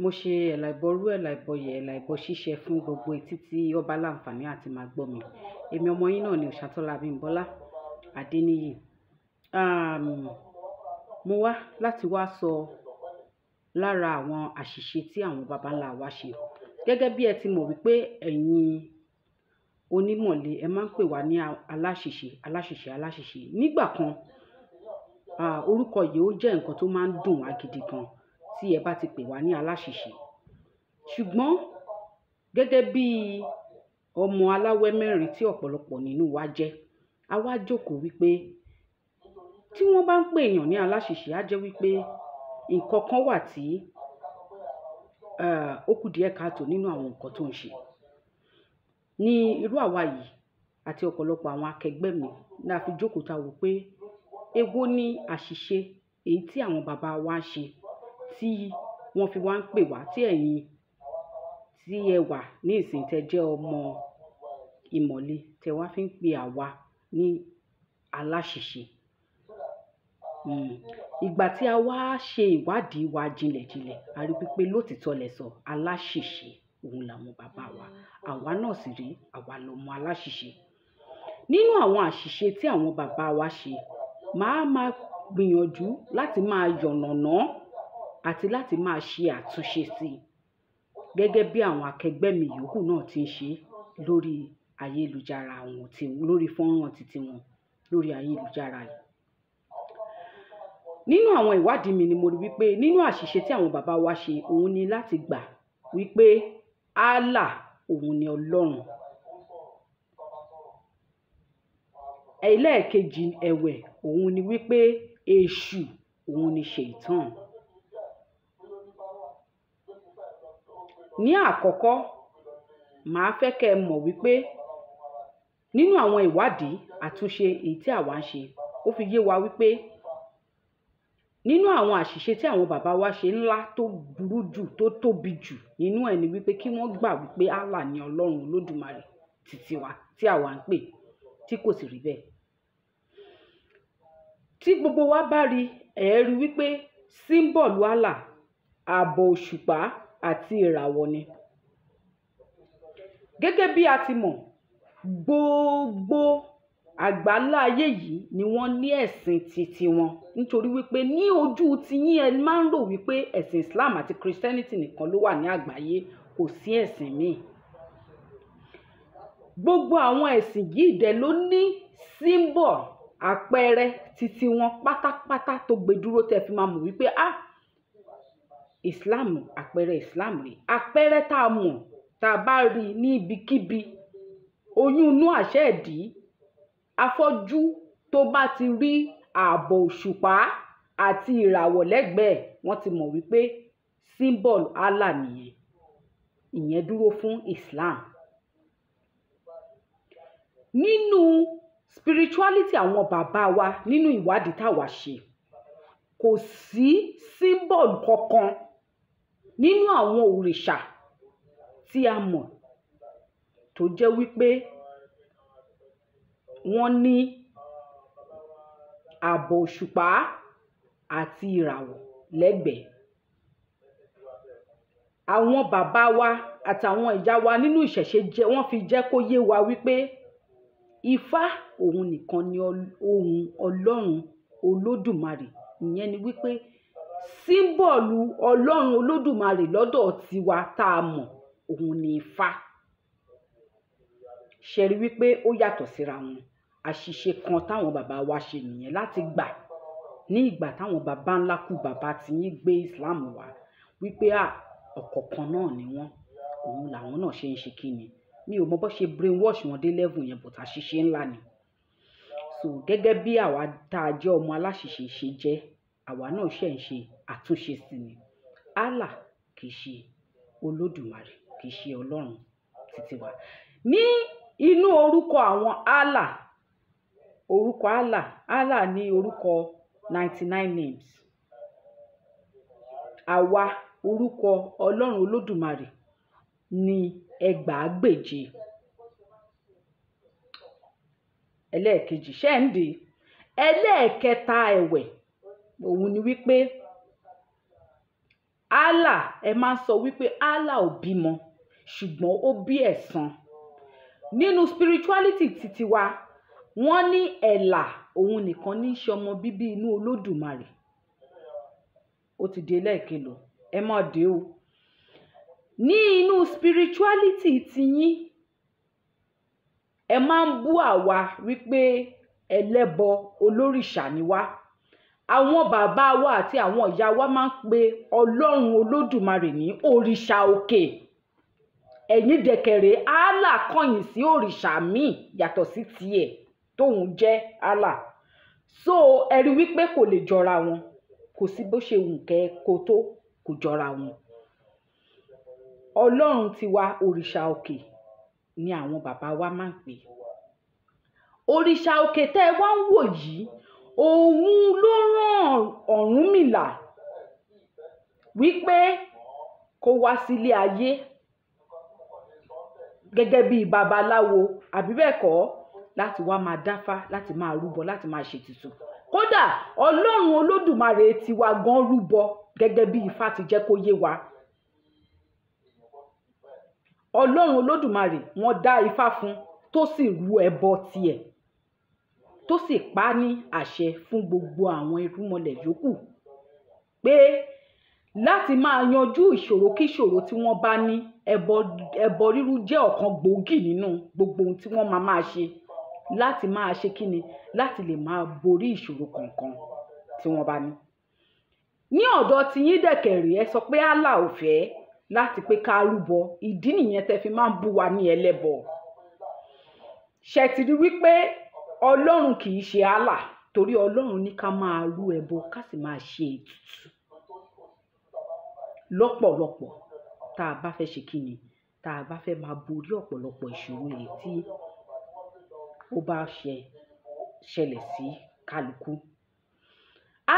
Mo ṣe ẹ̀là ìbọrú, ẹ̀là ìbọyè, ẹ̀là ìbọ ṣíṣe fún gbogbo etí tí ó bá láǹfààní àti máa gbọ́ mi. Èmi ọmọ yín náà ni Òṣàtọ́lá Abímbọ́lá Adéníyì. Mo wá láti wá sọ lára àwọn àṣìṣe tí àwọn baba ńlá wa ṣe. Gẹ́gẹ́ bí ẹ ti mọ̀ wípé ẹ̀yin onímọ̀le ẹ máa ń pè wá ní aláṣìṣe, aláṣìṣe, aláṣìṣe. Nígbà kan, orúkọ yìí ó jẹ́ nǹkan tó máa ń dùn wá gidi gan tí ẹ bá ti pè wá ní aláṣìṣe. Ṣùgbọ́n gẹ́gẹ́ bí ọmọ aláwẹ́ mẹ́rin tí ọ̀pọ̀lọpọ̀ nínú wa jẹ́, a wá jókòó wípé tí wọ́n bá ń pè èèyàn ní aláṣìṣe, á jẹ́ wípé nǹkan kan wà tí ó kù díẹ̀ káàtò nínú àwọn nǹkan tó ń ṣe. Ní irú àwa yìí àti ọ̀pọ̀lọpọ̀ àwọn akẹgbẹ́ mi la fi jókòó ta wò pé èwo ni àṣìṣe èyí tí àwọn bàbá wa ń ṣe tí wọ́n fi wá ń pè wá, tí ẹ̀yin tí ẹ wà ní ìsìn tẹ jẹ́ ọmọ ìmọ̀le tẹ wá fi ń pe àwa ní aláṣìṣe. Ìgbà tí a wá ṣe ìwádìí wa jinlẹ̀jinlẹ̀, a rí wípé lótìtọ́ lẹ sọ, aláṣìṣe òun làwọn bàbá wa. Àwa náà sì rí, àwa lọmọ aláṣìṣe. Nínú àwọn àṣìṣe tí àwọn bàbá wa ṣe, màá máa gbìyànjú láti máa yànnàná àti láti máa ṣe àtúnṣe sí i gẹ́gẹ́ bí àwọn akẹgbẹ́ mi yòókù náà ti ń ṣe lórí ayélujára wọn, tí lórí fọ́nrán titi wọn lórí ayélujára yìí. Nínú àwọn ìwádìí mi ni mo rí wípé nínú àṣìṣe tí àwọn bàbá wa ṣe, òun ni láti gbà wípé Allah òun ni Ọlọ́run. Ẹlẹ́ẹ̀kejì ẹ̀wẹ̀, òun ni wípé èṣù òun ni Ṣèitán. Ní àkọ́kọ́, màá fẹ́ kẹ́ ẹ mọ̀ wípé nínú àwọn ìwádìí àtúnṣe èyí tí àwa ń ṣe, ó fi yé wa wípé nínú àwọn àṣìṣe tí àwọn bàbá wa ṣe ńlá tó burú jù, tó tóbi jù nínú ẹ̀ ni wípé kí wọ́n gbà wípé Allah ni Ọlọ́run Olódùmarè titi wa tí àwa ń pè, tí kò sì rí bẹ́ẹ̀. Tí gbogbo wa bá rí, ẹ rí wípé símbọ̀lù Allah, ààbọ̀ òṣùpá àti ìràwọ̀ ni. Gẹ́gẹ́ bí a ti mọ̀, gbogbo àgbáńlá ayé yìí ni wọ́n ní ẹ̀sìn titi wọn, nítorí wípé ní ojú tiyín ẹ máa ń rò wípé ẹ̀sìn Islam àti Christianity nìkan ló wà ní àgbáyé, kò sí ẹ̀sìn míì. Gbogbo àwọn ẹ̀sìn yìí dẹ̀ ló ní símbọ̀ àpẹẹrẹ titi wọn pátápátá tó gbé dúró tẹ́ fi máa mọ̀ wípé Islam, àpẹẹrẹ Islam rèé. Àpẹẹrẹ tá a mọ̀ tá a bá rí ní ibikíbi, oyún inú àṣẹ ìdí, afọ́jú tó bá ti rí ààbọ̀ òṣùpá àti ìràwọ̀ lẹ́gbẹ̀ẹ́, wọ́n ti mọ̀ wípé símbọ̀lù Allah nìyẹn. Ìyẹn dúró fún Islam. Nínú spirituality àwọn bàbá wa, nínú ìwádìí táwa ṣe, kò sí símbọ̀lù kankan nínú àwọn òrìṣà tí a mọ̀ tó jẹ́ wípé wọ́n ní ààbọ̀ òṣùpá àti ìràwọ̀ lẹ́gbẹ̀ẹ́. Àwọn bàbá wa àtàwọn ìyá wa nínú ìṣẹ̀ṣe jẹ́, wọ́n fi jẹ́ kó yé wa wípé Ifá òun nìkan ni ohun Ọlọ́run Olódùmarè. Ìyẹn ni wípé símbọ̀lù Ọlọ́run Olódùmarè lọ́dọ̀ tiwa tá a mọ̀, òun ni Ifá. Ṣe rí wípé ó yàtọ̀ síra wọn. Àṣìṣe kan táwọn bàbá wa ṣe nìyẹn láti gbà ní ìgbà táwọn bàbá ńlá kú bàbá tí yín gbé Islam wá wípé ọ̀kọ̀ọ̀kan náà ni wọ́n, òun làwọn náà ṣe ń ṣe kíni. Mi ò mọ bó ṣe brainwash wọn dé level yẹn, but àṣìṣe ńlá ni. So gẹ́gẹ́ bí àwa tá a jẹ́ ọmọ aláṣìṣe ṣe jẹ́, àwa náà ṣẹ̀ ń ṣe àtúnṣe sí ni. Allah kì í ṣe Olódùmarè, kì í ṣe Ọlọ́run titi wa. Ní inú orúkọ àwọn Allah, orúkọ Allah, Allah ní orúkọ 99 names. Àwa orúkọ Ọlọ́run Olódùmarè ní 10,000. Ẹlẹ́ẹ̀kejì ṣẹ́ ń dè. Ẹlẹ́ẹ̀kẹta ẹ̀wẹ̀, òun ni wípé Allah, ẹ máa ń sọ wípé Allah ò bímọ, ṣùgbọ́n ó bí ẹ̀san. Nínú spirituality titi wa, wọ́n ní ẹ̀là òun nìkan ní í ṣe ọmọ bíbí inú Olódùmarè. Ó ti di ẹlẹ́ẹ̀kelò, ẹ má dé o. Ní inú spirituality tiyín, ẹ máa ń bú àwa wípé ẹlẹ́bọ olórìṣà ni wá. Àwọn bàbá wa àti àwọn ìyá wa máa ń pe Ọlọ́run Olódùmarè ní òrìṣà òkè. Ẹ̀yin dẹ̀kẹ̀rẹ̀, Allah kọ̀yìn sí òrìṣà míì yàtọ̀ sí tiẹ̀ tóun jẹ́ Allah. So ẹ rí wípé kò lè jọra wọn, kò sí bó ṣe wù kẹ́ kó tó, kò jọra wọn. Ọlọ́run tiwa òrìṣà òkè ni àwọn bàbá wa máa ń pè. Òrìṣà òkè tẹ́ ẹ wá ń wò yìí, òun ló rán Ọ̀rúnmìlà wípé kó wá sílé ayé gẹ́gẹ́ bí babaláwo àbí bẹ́ẹ̀ kọ́, láti wá máa dáfá, láti máa rúbọ, láti máa ṣètùtù. Kódà Ọlọ́run Olódùmarè tiwa gan rúbọ gẹ́gẹ́ bí Ifá ti jẹ́ kó yé wa. Ọlọ́run Olódùmarè wọ́n dá Ifá fún tó sì rú ẹbọ tiẹ̀, tó sì pa á ní àṣẹ fún gbogbo àwọn irúnmọlẹ̀ yòókù pé láti máa yanjú ìṣòro kíṣòro tí wọ́n bá ní, ẹbọ rírú jẹ́ ọ̀kan gbòógì nínú gbogbo ohun tí wọ́n máa máa ṣe láti máa ṣe kíni, láti lè máa borí ìṣòro kọ̀ọ̀kan tí wọ́n bá ní. Ní ọ̀dọ̀ tiyín dẹ̀kẹ̀rẹ̀, ẹ sọ pé Allah ò fẹ́ láti pé ká rúbọ. Ìdí nìyẹn tẹ́ fi máa ń bú wa ní ẹlẹ́bọ. Ṣé ti rí wípé Ọlọ́run kì í ṣe Allah, torí Ọlọ́run ní ká máa rú ẹbọ ká sì máa ṣe ètùtù lọ́pọ̀lọpọ̀ tá a bá fẹ́ ṣe kíni, tá a bá fẹ́ máa borí ọ̀pọ̀lọpọ̀ ìṣòro èyí tí ó bá ṣẹlẹ̀ sí kálukú.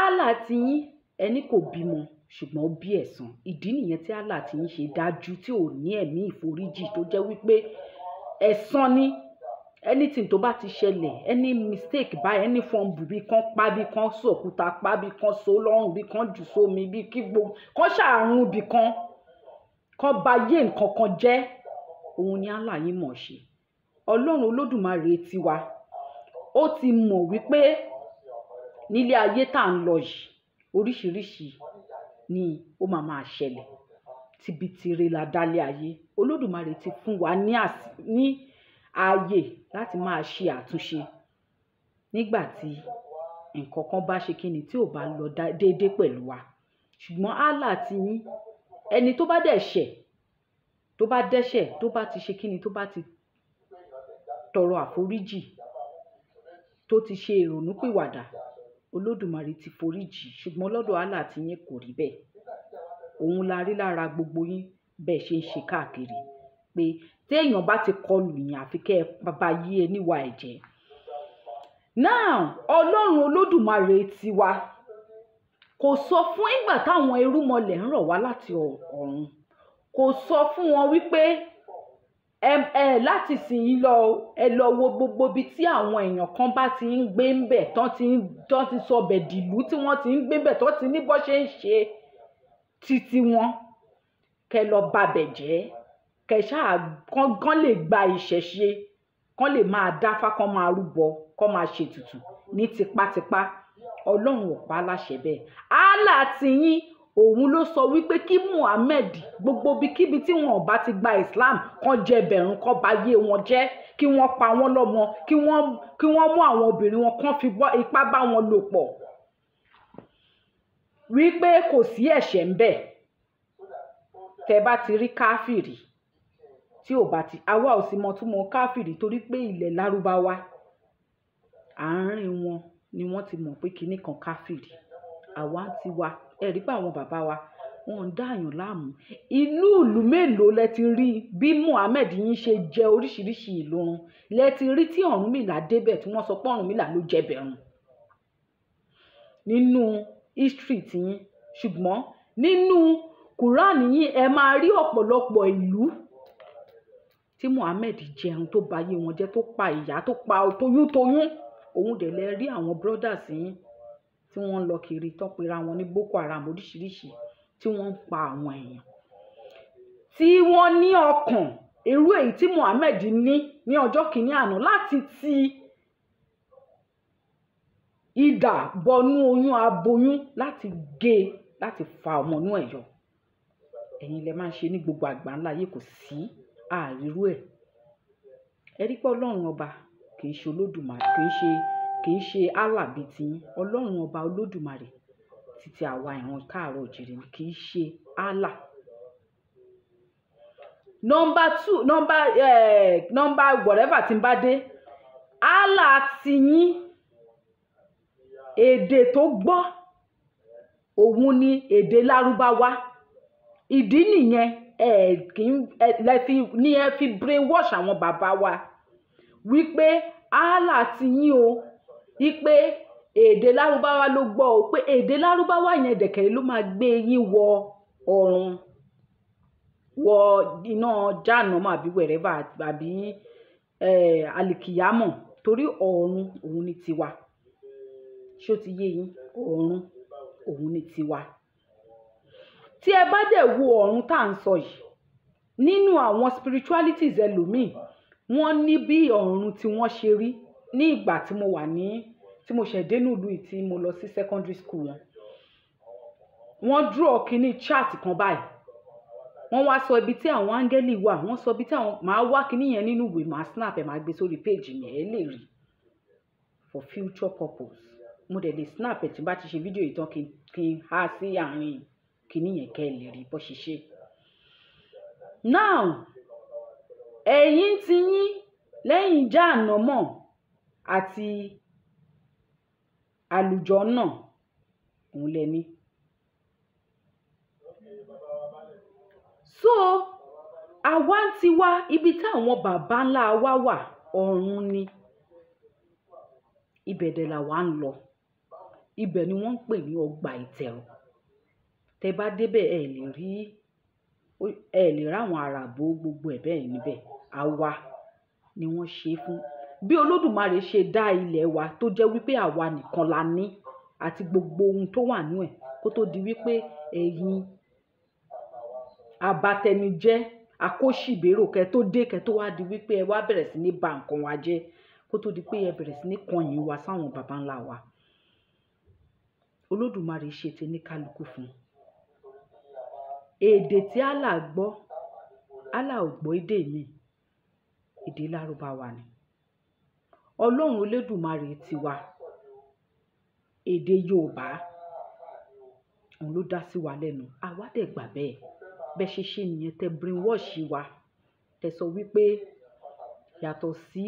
Allah tiyín, ẹni kò bímọ ṣùgbọ́n ó bí ẹ̀san. Ìdí nìyẹn tí Allah tiyín ṣe dájú tí ò ní ẹ̀mí ìforíjì, tó jẹ́ wípé ẹ̀san ni. Anything tó bá ti ṣẹlẹ̀, any mistake báyìí, any fumble, bí kan pa, bí kan sòkúta pa, bí kan so lọ́rùn, bí kan jù sómi, bí kí gbogbo kan ṣàrùn, bí kan kan ba yé nǹkan kan jẹ́, òun ni Allah yín mọ̀ ṣe. Ọlọ́run Olódùmarè tiwa, ó ti mọ̀ wípé nílé ayé tá ń lọ yìí, oríṣiríṣi ni ó máa máa ṣẹlẹ̀. Tibitire la dálé ayé. Olódùmarè ti fún wa ní ààyè láti máa ṣe àtúnṣe nígbà tí nǹkan kan bá ṣe kíni tí ò bá lọ déédé pẹ̀lú wa. Ṣùgbọ́n Allah tiyín, ẹni tó bá dẹ̀ṣẹ̀, tó bá dẹ́ṣẹ̀, tó bá ti ṣe kíni, tó bá ti tọrọ àforíjì, tó ti ṣe ìrònúpìwàdà, Olódùmarè ti foríjì. Ṣùgbọ́n lọ́dọ̀ Allah tiyín kò rí bẹ́ẹ̀. Òun la rí lára gbogbo yín bẹ́ẹ̀ ṣe ń ṣe káàkiri pé téèyàn bá ti kọlù yín àfi kẹ́ ẹ bá yí ẹ níwà ẹ̀jẹ̀. Now, Ọlọ́run Olódùmarè tiwa kò sọ fún ìgbà táwọn irúnmọlẹ̀ ń rọ̀ wá láti ọ̀run, kò sọ fún wọn wípé ẹ láti sìn yín lọ, ẹ lọ wo gbogbo ibi tí àwọn èèyàn kan bá ti ń gbé ń bẹ̀, tán ti sọ bẹ̀ dìlú, tí wọ́n ti ń gbé bẹ̀, tán ti ní bọ́ ṣe ń ṣe títí wọn, kẹ́ lọ babẹ̀ jẹ́, kẹ́ ṣáà kán lè gba ìṣẹ̀ṣe, kán lè máa dáfá, kán máa rúbọ, kán máa ṣètùtù ní tipátipá. Ọlọ́run ò pa á láṣẹ bẹ́ẹ̀. Allah tiyín, òun ló sọ wípé kí Muhammed gbogbo ibikíbi tí wọn ò bá ti gba Islam kán jẹ bẹ̀rùn, kán ba yé wọn jẹ́, kí wọ́n pa wọ́n lọ́mọ, kí wọ́n mú àwọn obìnrin wọn, kán fi ipá bá wọn lò pọ̀, wípé kò sí ẹ̀ṣẹ̀ ń bẹ̀. Tẹ́ bá ti rí káfìrí tí ò bá ti, àwa ò sì mọ̀ túmọ̀ káfìrí torí pé ilẹ̀ Lárúbáwá àárín wọn ni wọ́n ti mọ̀ pé kinní kan káfìrí. Àwa ti wa, ẹ rí pé àwọn bàbá wa wọ́n ń dáàyàn láàmú. Inú ìlú mélòó lẹ ti rí bí Muhammed yín ṣe jẹ oríṣiríṣi ìlú run? Lẹ ti rí tí Ọ̀rúnmìlà débẹ̀ tí wọ́n sọ pé Ọ̀rúnmìlà ló jẹ bẹ̀rùn nínú history tiyín. Ṣùgbọ́n nínú Quran yín ẹ máa rí ọ̀pọ̀lọpọ̀ ìlú tí Muhammed jẹun tó ba ayé wọn jẹ́, tó pa ìyá, tó pa toyúntoyún. Òun dẹ̀ lẹ rí àwọn brothers yín tí wọ́n ń lọ kiri tán pera wọn ní Boko Haram oríṣiríṣi, tí tí wọ́n ń pa àwọn èèyàn, tí wọ́n ní ọkàn irú èyí tí Muhammed ní ní ọjọ́ kìíní àná láti ti idà bọnú oyún aboyún, láti gé, láti fa ọmọ inú ẹ̀ yọ. Ẹ̀yin lẹ máa ń ṣe ní gbogbo àgbáńlá ayé, kò sí àrírú ẹ̀. Ẹ rí pé Ọlọ́run ọba kì í ṣe Olódùmarè, kì í ṣe Allah bíi tiyín. Ọlọ́run ọba Olódùmarè títí àwa ìran káàárọ̀ òjìrì ni, kì í ṣe Allah. Number two, number whatever tí n bá dé, Allah tiyín, èdè tó gbọ́ òun ni èdè Lárúbáwá. Ìdí nìyẹn ẹ kì í ẹ fi ní ẹ fi brainwash àwọn bàbá wa wípé Allah tiyín o, wípé èdè Lárúbáwá ló gbọ́ o, pé èdè Lárúbáwá yẹn dẹ̀kẹ̀rẹ̀ ló máa gbé yín wọ ọ̀run, wọ iná jáànámọ̀ àbí wẹ̀rẹ́bà àbí alikiyamọ̀, torí ọ̀run òun ni tiwa. Ṣé ó ti yé yín? Ọ̀run òun ni tiwa. Tí ẹ bá dẹ̀ wo ọ̀run tá à ń sọ yìí, nínú àwọn spiritualities ẹlòmíì, wọ́n ní bí ọ̀run tí wọ́n ṣe rí ní ìgbà tí mo wà ní, tí mo ṣẹ̀ dé nílùú yìí, tí mo lọ sí secondary school wọn. Wọ́n draw kíní chart kan báyìí. Wọ́n wá sọ ibi tí àwọn áńgẹ́lì wà, wọ́n sọ ibi tí àwọn, màá wá kíní yẹn nínú ìwé, màá snap ẹ̀, màá gbé sórí page mi, ẹ lè rí for future purpose. Mo dẹ̀ lè snap ẹ̀ tí n bá ti ṣe fídíò yìí tán, kí n há sí àárín kíní yẹn kẹ́ ẹ lè rí bó ṣe ṣe. Now, ẹ̀yin ti yín lẹ́yìn jáànámọ̀ àti àlùjọ́nà òun lẹ ní. So, àwa ń tiwa ibi tí àwọn bàbá ńlá wa wà, ọ̀run ni. Ibẹ̀ dẹ̀ làwa ń lọ. Ibẹ̀ ni wọ́n ń pè ní ọgbà ìtẹ̀rù. Tẹ bá débẹ̀ ẹ lè rí, ẹ lè ráwọn àràbò gbogbo ẹ̀ bẹ́ẹ̀ níbẹ̀. Àwa ni wọ́n ṣe fún. Bí Olódùmarè ṣe dá ilẹ̀ wa tó jẹ́ wípé àwa nìkan la ní àti gbogbo ohun tó wà nínú ẹ̀, kó tó di wípé ẹ̀yin abatẹnijẹ́, akóṣìbérò kẹ tó dé, kẹ tó wá di wípé ẹ wá bẹ̀rẹ̀ sí ní ba nǹkan wa jẹ́, kó tó di pé ẹ bẹ̀rẹ̀ sí ní kọ̀yìn wa sáwọn baba ńlá wa. Olódùmarè ṣe ti ní kálukú fún un. Èdè tí Allah gbọ́, Allah ò gbọ́ èdè mi, èdè Lárúbáwá ni. Ọlọ́run Olódùmarè tiwa, èdè Yorùbá, òun ló dá sí wa lẹ́nu. Àwa dẹ̀ gbà bẹ́ẹ̀. Bẹ́ẹ̀ ṣe ṣe nìyẹn, tẹ brainwash wa. Tẹ sọ wípé yàtọ̀ sí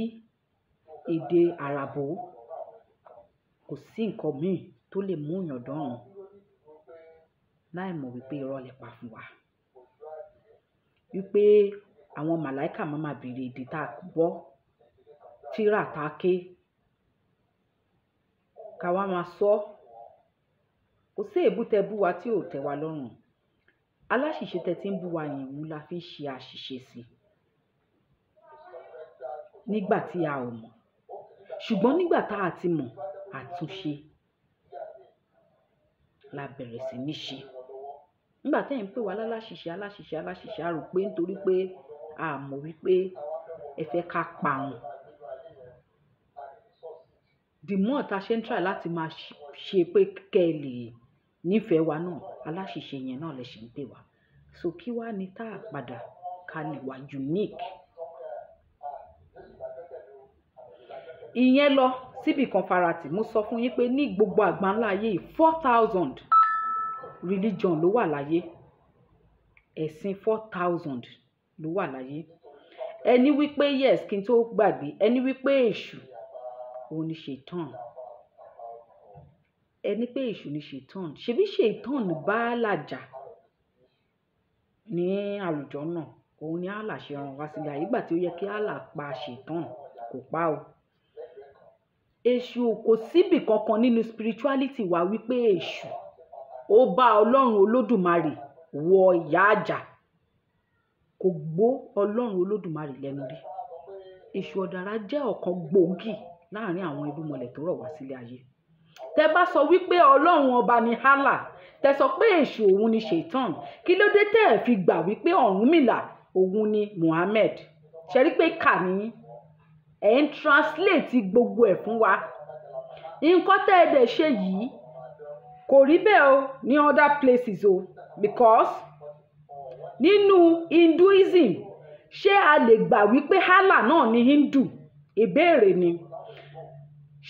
èdè Àràbò, kò sí nǹkan míì tó lè mú èèyàn dọ́run. Láì mọ̀ wípé irọ́ lẹ pa fún wa. Wípé àwọn màláíkà máa ma bèèrè èdè tá a gbọ́, tírà tá a ké, ká wá máa sọ. Kò sí èébú tẹ bú wa tí ò tẹ́ wa lọ́rùn. Aláṣìṣe tẹ tí ń bú wa yẹn, òun la fi ń ṣe àṣìṣe sí. Nígbà tí a ò mọ̀. Ṣùgbọ́n nígbà tá a ti mọ̀, àtúnṣe la bẹ̀rẹ̀ sí ní ṣe. Nígbà tí ẹ̀ ń pè wá láláṣìṣe, aláṣìṣe, aláṣìṣe, a rò pé nítorí pé a mọ̀ wípé ẹ fẹ́ ká parun. The more ta ṣe ń try láti máa ṣe pé kẹ́ ẹ lè nífẹ̀ẹ́ wa náà, aláṣìṣe yẹn náà lè ṣe ń pè wá. So kí wá ni tá a padà ká lè wá unique. Ìyẹn lọ síbi kan farati. Mo sọ fún yín pé ní gbogbo àgbáńlá ayé yìí, 4,000 religion ló wà láyé. Ẹ̀sìn 4,000 ló wà láyé. Ẹni wípé yes, kí n tó gbàgbé, ẹni wípé èṣù òun ni Ṣaitan. Ẹni pé èṣù ni Ṣaitan. Ṣebí Ṣaitan bá làjà ní àlùjọ náà, òun ni Allah ṣe rán wá sílẹ̀. Ìgbà tí ó yẹ kí Allah pa Ṣaitan, kò pa o. Èṣù kò síbi kankan nínú spirituality wa wípé èṣù ó bá Ọlọ́run Olódùmarè wọ ìyá àjà. Kò gbó Ọlọ́run Olódùmarè lẹ́nu rí. Èṣù ọ̀dàrà jẹ́ ọ̀kan gbòógì láàárín àwọn irúnmọlẹ̀ tó rọ̀ wá sílé ayé. Tẹ bá sọ wípé Ọlọ́run ọba ni Allah, tẹ sọ pé èṣù òun ni Shaitan, kí ló dé tẹ́ ẹ̀ fi gbà wípé Ọ̀rúnmìlà òun ni Muhammad? Ṣe rí pé kà ní ẹ̀ ń translate gbogbo ẹ̀ fún wa. Nǹkan tẹ́ ẹ dẹ̀ ṣe yìí kò rí bẹ́ẹ̀ o ní other places o, because nínú Hinduism, ṣé a lè gbà wípé Allah náà ni Hindu? Ìbéèrè ni.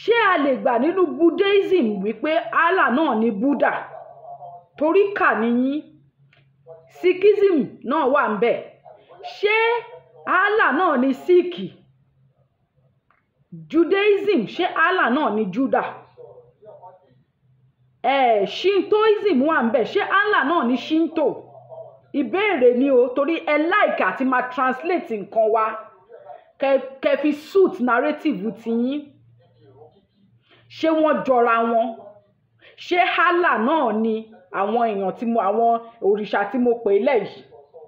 Ṣé a lè gbà nínú Buddhism wípé Allah náà ni Buddha? Torí kà níyín. Sikhism náà wà ń bẹ̀. Ṣé Allah náà ni Sikh? Judaism, ṣé Allah náà ni Judah? Shintoism wà ń bẹ̀. Ṣé Allah náà ni Shinto? Ìbéèrè ni o, torí ẹ like àti máa translate nǹkan wa kẹ fi suit narrative tiyín. Ṣé wọ́n jọra wọn? Ṣé Allah náà ni àwọn èèyàn tí mo, àwọn òrìṣà tí mo pè lẹ́yìí?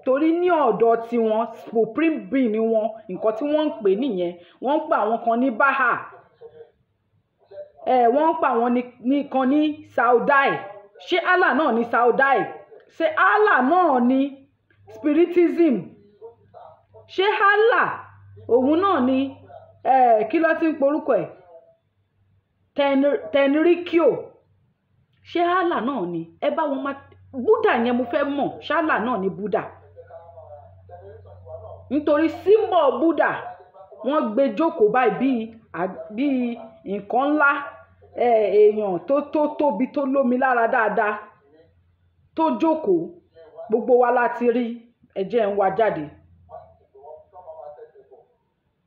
Torí ní ọ̀dọ̀ tiwọn, supreme being ni wọn, nǹkan tí wọ́n ń pè nìyẹn. Wọ́n ń pè àwọn kan ní Baha, wọ́n ń pè àwọn kan ní Saudai. Ṣé Allah náà ni Saudai? Ṣé Allah náà ni spiritism? Ṣé Allah òun náà ni kí ló ti ń porúkọ ẹ̀, Tenrikyo? Ṣé Allah náà ni? Ẹ bá wọn máa Buddha yẹn, mo fẹ́ mọ̀, ṣé Allah náà ni Buddha? Nítorí symbol Buddha, wọ́n gbé jókòó báyìí bíi nǹkan ńlá, èèyàn tó tóbi tó lómi lára dáadáa tó jókòó, gbogbo wa láti rí. Ẹ jẹ́ ń wá jáde.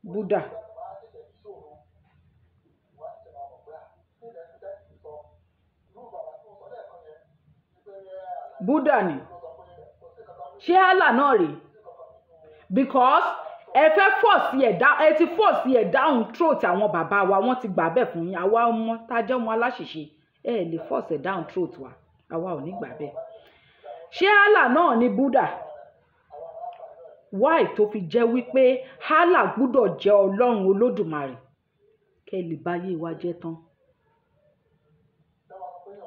Buddha. Buddha ni. Ṣé Allah náà rèé? Because ẹ fẹ́ force ẹ̀ down, ẹ ti force ẹ̀ down throat àwọn bàbá wa, wọ́n ti gbà bẹ́ẹ̀ fún yín. Àwa ọmọ tá a jẹ́ wọn aláṣìṣe, ẹ lè force ẹ̀ down throat wa, àwa ò ní gbà bẹ́ẹ̀. Ṣé Allah náà ni Buddha? Why tó fi jẹ́ wípé Allah gbúdọ̀ jẹ́ Ọlọ́run Olódùmarè? Kẹ́ ẹ lè bá yé wa jẹ́ tán,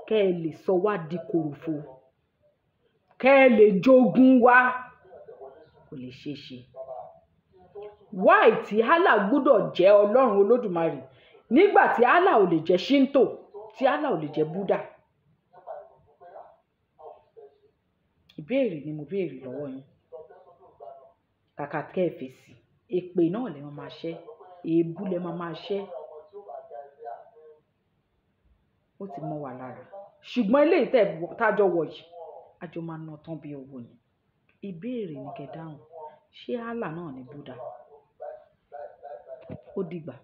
kẹ́ ẹ lè sọ wá di kòròfo, kẹ́ ẹ lè jogún wa, kò lè ṣeé ṣe. Why tí Allah gbúdọ̀ jẹ́ Ọlọ́run Olódùmarè nígbà tí Allah ò lè jẹ́ Shinto, tí Allah ò lè jẹ́ Buddha? Ìbéèrè ni mo béèrè lọ́wọ́ yín. Kàkà kẹ́ ẹ fèsì, èpè náà lè máa ṣẹ́, èébú lè máa ṣẹ́. Ó ti mọ́ wa lára. Ṣùgbọ́n eléyìí tẹ́ tájọ wọ̀ yìí, àjọ máa ná tán bí owó ni. Ìbéèrè ni kẹ́ dáhùn. Ṣé Allah náà ni Buddha? Ó dìgbà.